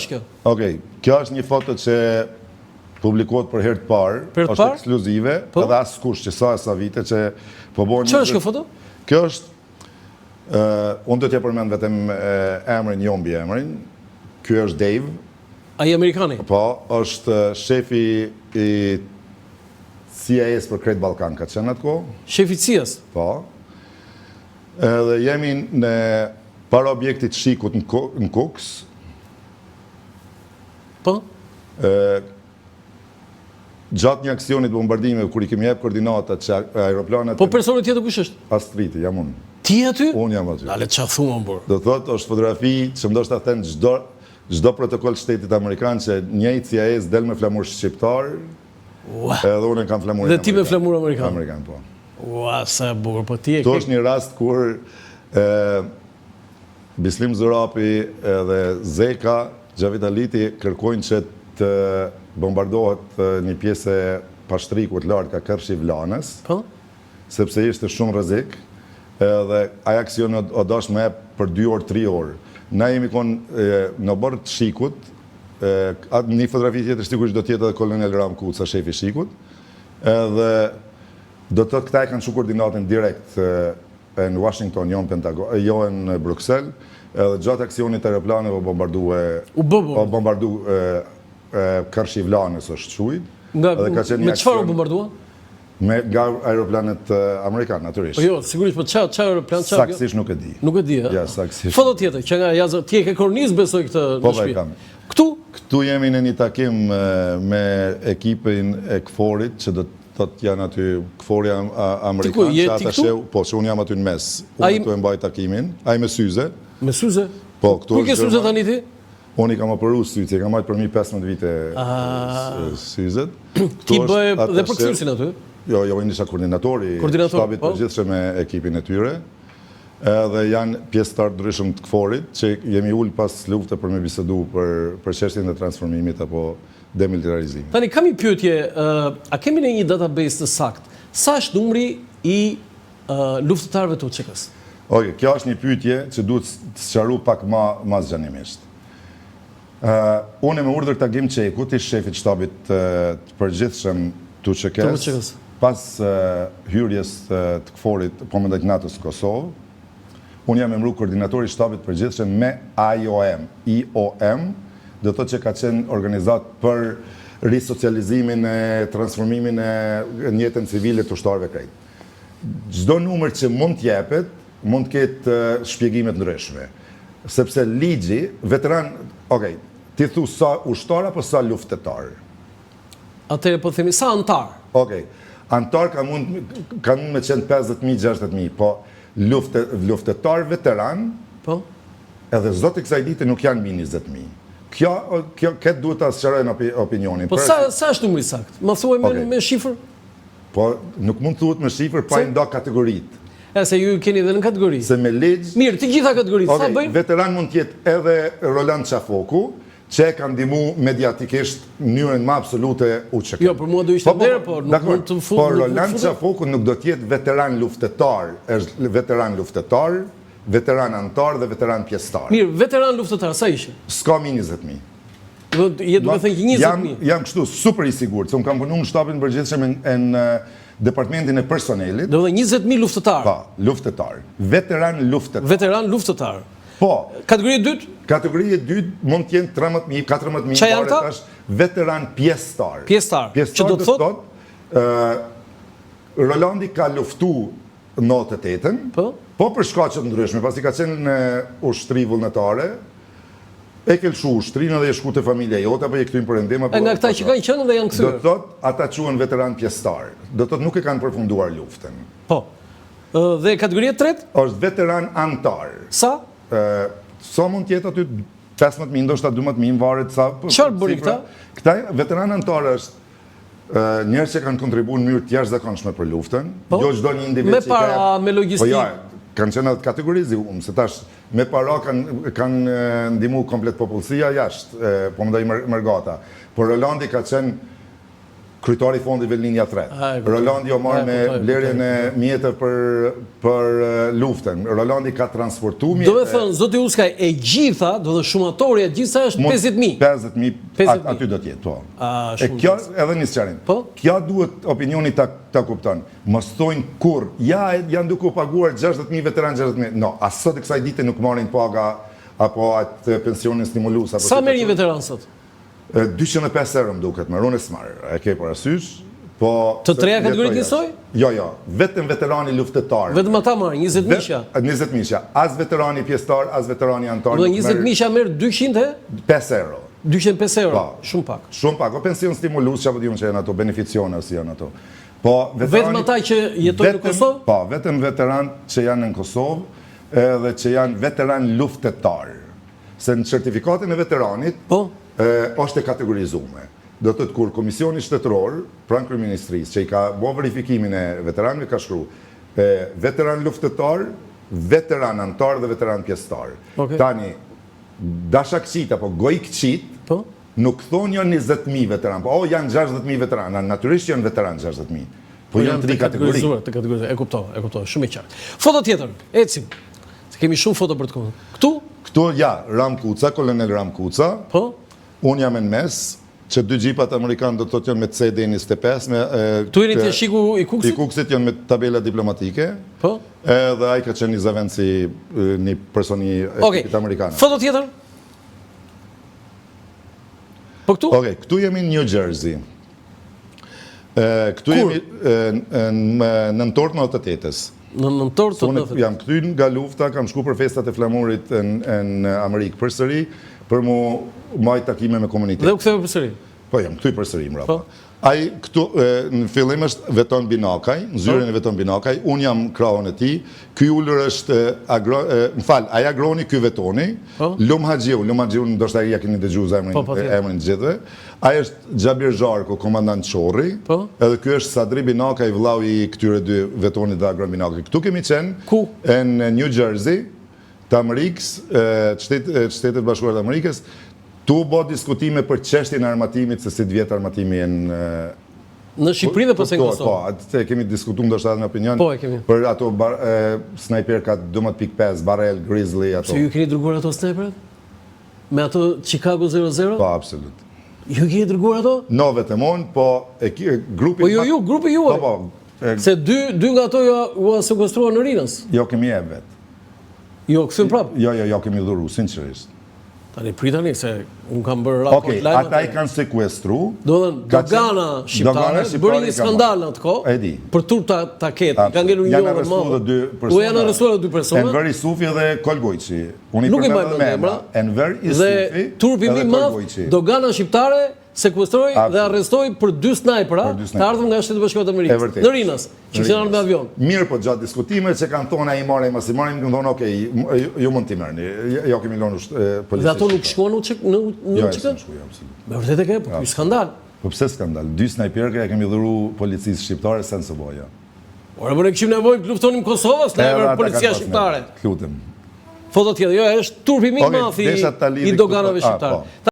Është kjo? Okej, kjo është një foto që publikohet për herë të parë, është ekskluzive, po? edhe askush që sa e sa vite që po bëhen... Çfarë është kjo foto? Kjo është, unë do t'ja përmend vetëm emrin, jo mbiemrin, ky është Dave. Ai amerikani? Po, është shefi i CIA-s për krejt Ballkan, ka qenë atë kohë. Shefi i CIA-s? Po. Edhe jemi në para objektit SHIK-ut në Kukës. Po? Gjatë një aksionit bombardimeve, kur i kemi jep koordinatat që aeroplanet... Po personi tjetër kush është? Astriti, jam unë. Ti aty? Unë jam aty. Ale ça thua burrë? Do thotë, është fotografi që ndoshta then çdo çdo protokoll shtetit amerikan që një i CIA-s del me flamur shqiptar, edhe unë e kam flamurin amerikan. Dhe ti me flamur amerikan? Amerikan, po. Ua, sa e bukur, po ti e ke... Këtu është një rast kur Bislim Zurapi edhe Zeka, Xhavit Aliti, kërkojnë që të bombardohet një pjesë e Pashtrikut lart ka Kërshi i Vlanës, po? sepse ishte shumë rrezik, edhe ai aksion o dash me për 2 orë, 3 orë. Na jemi konë në oborr të SHIK-ut, një fotografi tjetër sigurisht do t'jetë edhe kolonel Ram Kuca, shefi i SHIK-ut, edhe Do të thotë këta e kanë çu koordinatën direkt në Washington, jo në Pentagon, jo në Bruksel, edhe gjatë aksionit të aeroplaneve u bombardue, u bë u bombardu Kërshi i Vlanës është qujt. Nga, edhe ka qenë me çfarë u bombardua? Me nga aeroplanet amerikanë, natyrisht. Po jo, sigurisht, po ça ça aeroplan ça? Saktësisht nuk e di. Nuk e di, Ja, saktësisht. Foto tjetër, që nga jazë, ti e ke kornizë besoj këtë po, në shtëpi. Po, kam. Këtu? Këtu jemi në një takim me ekipin e KFOR-it që do të Thotë janë aty KFOR-i amerikan që ata sheu, po që unë jam aty në mes. Unë këtu e mbaj takimin, ai me syze. Me syze? Po, këtu është. Ku ke syze tani ti? Unë i kam operu sytë, i kam majtë për mi 15 vite syzet. Ti bëje dhe përkthyesin aty? Jo, jo, unë isha koordinatori i shtabit po. përgjithshëm me ekipin e tyre. Edhe janë pjesëtarë të ndryshëm të KFOR-it, që jemi ulë pas lufte për me bisedu për, për çështjen e transformimit apo demilitarizimit. Tani kam një pyetje, a kemi ne një database të saktë? Sa është numri i luftëtarëve të UÇK-së? Okej, kjo është një pyetje që duhet të sqaru pak ma ma zgjanimisht. Unë me urdhër të Agim Çekut, ish shefit shtabit të përgjithshëm të UÇK-së, pas hyrjes të KFOR-it, po mendoj të NATO-s në Kosovë, Unë jam emru koordinator i shtabit të përgjithshëm me IOM, IOM, do të thotë që ka qenë organizatë për risocializimin e transformimin e në jetën civile të ushtarëve krejt. Çdo numër që mund të jepet, mund të ketë shpjegime të ndryshme. Sepse ligji, veteran, ok, ti thu sa ushtar apo sa luftëtar? Atëherë po themi sa anëtar? Okej. Anëtar ka mund ka mund me qenë 50.000, 60.000, po luftë luftëtar veteran, po edhe sot e kësaj dite nuk janë mbi 20.000. Kjo kjo këtë duhet ta sqarojnë opi, opinionin. Po sa sa është numri i saktë? Ma thuaj me okay. me shifër? Po nuk mund të thuhet me shifër pa i nda kategoritë. E se ju keni edhe në kategori. Se me ligj. Mirë, të gjitha kategoritë, okay, sa bëjnë? Veteran mund të jetë edhe Roland Qafoku, Që e ka ndihmu mediatikisht në mënyrën më absolute UÇK. Jo, për mua do ishte po, po, nder, por nuk mund të fut. Por Roland Qafoku nuk do të jetë veteran luftëtar, është veteran luftëtar, veteran anëtar dhe veteran pjesëtar. Mirë, veteran luftëtar, sa ishin? S'ka mi 20.000. Do të jetë duke thënë që 20.000. Jam jam kështu super i sigurt, se unë kam punuar në shtabin e përgjithshëm në departamentin e personelit. Do të 20.000 luftëtar. Po, luftëtar. Veteran luftëtar. Veteran luftëtar. Po. Kategori e dytë? Kategori e dytë mund të jenë 13.000, 14.000, Ça janë këta? Veteran pjesëtar. Pjesëtar. Pjesëtar që do të thotë? Rolandi ka luftu 98-ën, po? po për shkaqe të ndryshme, pasi ka qenë në ushtri vullnetare, e ke lëshu ushtrinë dhe je shku te familja jote, apo je kthy në perëndim, apo... E nga këta që kanë qenë dhe janë kthyer. Do të thotë, ata quhen veteran pjesëtar. Do të thotë nuk e kanë përfunduar luftën. Po. Dhe kategoria e tretë? Është veteran anëtar. Sa? Sa mund të jetë aty 15.000, ndoshta 12.000, varet sa... Po, Çfarë bëri këta? Këta veteran anëtar është njerëz që kanë kontribuar në mënyrë të jashtëzakonshme për luftën, po, jo çdo një individ me para, me logjistikë. Po ja, kanë qenë edhe kategorizuar, se tash me para kanë kanë ndihmu komplet popullsia jashtë, po mendoj mërgata. Por Rolandi ka qenë. Kryetari i fondit Vendlindja thret. Rolandi o marrë me blerjen e mjeteve për për luftën. Rolandi ka transportu mjete. Domethënë, zoti Uskaj, e gjitha, domethënë shumatorja e gjitha është 50.000. 50.000, aty do të jetë, po. E kjo edhe një sqarim. Po? Kjo duhet opinioni ta ta kupton. Mos thojnë kurrë, ja janë duke u paguar 60.000 veteran 60.000. No, as sot e kësaj dite nuk marrin paga apo atë pensionin stimulues apo Sa merr një veteran sot? 205 euro më duket, merr, unë s'marr, e ke parasysh, po... Të treja kategoritë njësoj? Jo, jo, vetëm veterani luftëtar. Vetëm ata marrin, 20 mijëshja? 20 mijëshja, as veterani pjesëtar, as veterani anëtar. Dhe 20 mijëshja merr 200 e? 5 euro. 205 euro, po. shumë pak. Shumë pak, o pension stimulues, që apo di unë që janë ato, beneficione, si janë ato. Po, veterani... Vetëm ata që jetojnë në Kosovë? Po, vetëm veteran që janë në Kosovë, edhe që janë veteran luftëtar. Se në certifikatën e veteranit po? është e kategorizume. Do të thotë kur Komisioni Shtetëror pranë Kryeministrisë që i ka bo verifikimin e veteranëve ka shkru veteran luftëtar, veteran anëtar dhe veteran pjesëtar. Okay. Tani dashakëqijtë apo gojëkëqijtë po? nuk thonë janë 20.000 veteran, po oh, janë 60.000 veteran, natyrisht janë veteran 60.000. Po, po janë tri kategori. Të kategorizuar, e kuptova, e kuptova, shumë e qartë. Foto tjetër, ecim. Se kemi shumë foto për të komentuar. Këtu? Këtu, ja, Ram Kuca, kolonel Ram Kuca. Po? Unë jam në mes, që dy xhipat amerikanë do të thotë janë me CD 25, me... Këtu jeni te jeshiku i Kukësit? I Kukësit janë me tabela diplomatike. Po? Edhe ai ka qenë një zëvendës i një person i ekipit amerikan. Foto tjetër? Po këtu? Okej, këtu jemi në New Jersey. Këtu jemi në nëntor të 98-ës. Në nëntor të 98-ës. Unë jam kthy nga lufta, kam shku për festat e flamurit në Amerikë përsëri, për mu majt takime me komunitet. Dhe u ktheve përsëri? Po, jam kthy përsëri mbrapa. Po. Ai këtu në fillim është Veton Binakaj, në zyrën e Veton Binakaj, unë jam krahun e tij, ky ulur është Agro, më fal, ai Agroni, ky Vetoni, po. Lum Haxhiu, Lum Haxhiu ndoshta ja keni dëgjuar zemrin, po, po, emrin të gjithëve. Ai është Xhabir Zharku, komandant Qorri, po. edhe ky është Sadri Binakaj, vllau i këtyre dy Vetonit dhe Agron Binakaj. Këtu kemi qenë Ku? në New Jersey, të Amerikës, të Shteteve të Bashkuara të Amerikës, tu bo diskutime për çështjen e armatimit, se si të vjet armatimi në Në Shqipëri dhe pastaj në Kosovë. Po, atë e kemi diskutuar ndoshta edhe në opinion. Po, e kemi. Për ato bar, e, snajperka 12.5, barrel, Grizzly, ato. Se ju keni dërguar ato snajperat? Me ato Chicago 00? Po, absolut. Ju keni dërguar ato? No, vetëm unë, po e, grupi... Po jo, ju, grupi juaj. Po, po. E, Se dy, dy nga ato jo, ua sekuestruan në Rinas. Jo, kemi e vetë. Jo, kthyen prapë. Jo, jo, jo, kemi dhuru, sinqerisht. Tani, prit tani, se unë kam bërë raport Okej, ata i kanë sekuestru. Domethënë, dogana shqiptare, bëri një skandal në atë kohë. E di. Për turp ta, ta ketë, ka ngelur një Janë arrestuar dhe dy persona. U janë arrestuar dhe dy persona. Enver Isufi dhe Kol Gojçi. Unë i përmend me emra. Enver Isufi dhe turpi më i madh, dogana shqiptare sekuestroi dhe arrestoi për dy snajpera të ardhur nga Shtetet e Bashkuara të Amerikës. Në Rinas, që kishin ardhur me avion. Mirë, po gjatë diskutimeve që kanë thonë ai marrim a s'i marrim, kanë thonë okay, ju mund t'i merrni. Jo kemi lënë policisë. Dhe ato nuk shkuan në UÇK, në jo, UÇK? Jo, nuk shkuan, Me vërtetë e ke, po ky skandal. Po pse skandal? Dy snajperka ja kemi dhuru policisë shqiptare sen s'u bo. Ore, më ne kishim nevojë të luftonim Kosovën, snajper policia shqiptare. Lutem. Foto tjetër, jo, është turpi më i madh i doganave shqiptare. Po.